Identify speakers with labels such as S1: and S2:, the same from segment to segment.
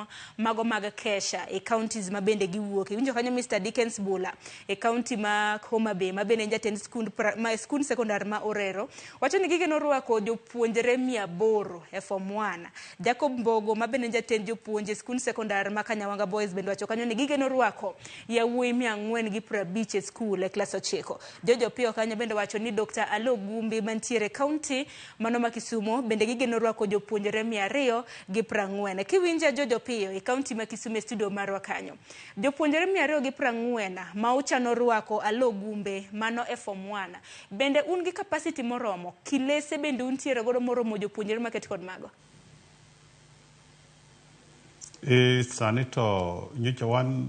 S1: rom mago mag kesha e counties ma bende giwuok. Iwinjo kanyo Mr. Dickens Bula e county ma Homa Bay, ma bende en jatend skund, ma skund sekondar ma Orero, wacho ni gigeno rwako jopuonjre 800 e form 1. Jacob Mbogo, ma bende en jatend jopuonj e skund sekondar ma Kanyawanga Boys, bende wacho kanyo ni gigeno rwako yawuoyi 450 e skul e klas 9. George Opiyo kanyo bende wacho ni Dr. Alo Gumbi mantiere county mano ma Kisumo bende gigeno rwako jopuonjre 240. Kiwinja George Opiyo e county ma Kisumo e studio marwa kanyo. Jopuonjre 240 ma uchano rwako Alo Gumbe mano e form 1. Bende un gi capacity moromo? Kilese bende untiere godo moromo jopuonjre maket kod mago?
S2: E, sani to nyocha wan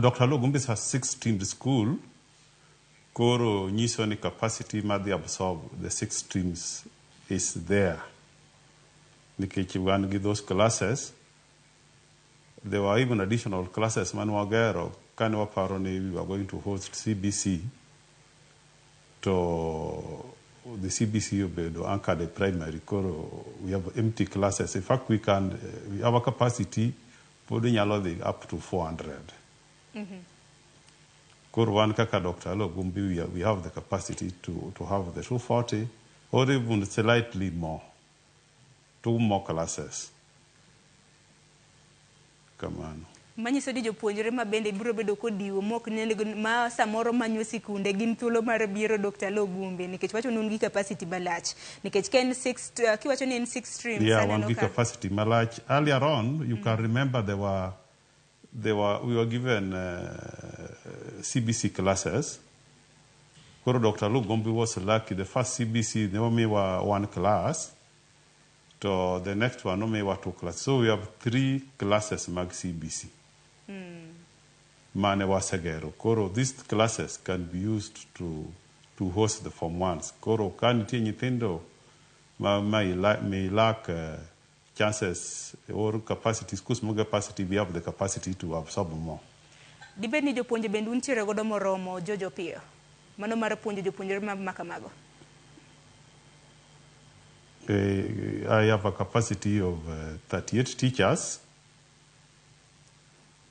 S2: Dr. Aloo Gumbi is a six streamed school. Koro nyiso ni capacity madhi absorb the six streams is there. Nikech wan gi those classes, there were even additional classes mane wagero kane waparo ni we were going to host CBC, to the CBC obedo anchored e primary. Koro we have empty classes. In fact, we can our capacity pod nyalo dhi up to 400. Koro wan kaka Dr. Alo Gumbi, we have the capacity to have the 240 or even slightly more, two more classes. Kamano.
S1: Manyiso ni jopuonjre ma bende biro bedo kodiwo mok nyal ma samoro manyo sikunde gin thuolo mar biro Dr. Alo Gumbi, nikech wacho ni un gi capacity malach, nikech ka en six, kiwacho ni en six streams.
S2: Yeah, wan
S1: aneno
S2: gi
S1: ka
S2: capacity malach. Earlier on, you can remember there were we were given CBC classes. Koro Dr. Alo Gumbi was lucky. The first CBC, they omiwa one class. To the next one omiwa two classes. So we have three classes mag CBC mane wasegero. Koro these classes can be used to host the form ones. Koro ka nitie nyithindo ma may lack chances or capacity, schools more capacity, we have the capacity to absorb more.
S1: Dibed ni jopuonje bende untiere godo moromo, George Opiyo, mano mar puonjo jopuonjre ma kamago?
S2: I have a capacity of 38 teachers.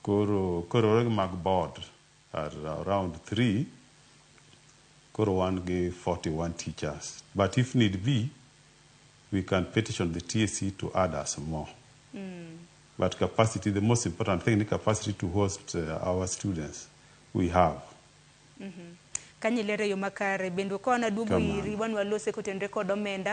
S2: Koro mag board are around three. Koro wan gi 41 teachers. But if need be, we can petition the TSC to add us more. But capacity, the most important thing, the capacity to host our students, we have.
S1: Kanyo ilero yo makare bende ka wan aduogo
S2: Kamano.
S1: iri wan walose kotenre kod omenda.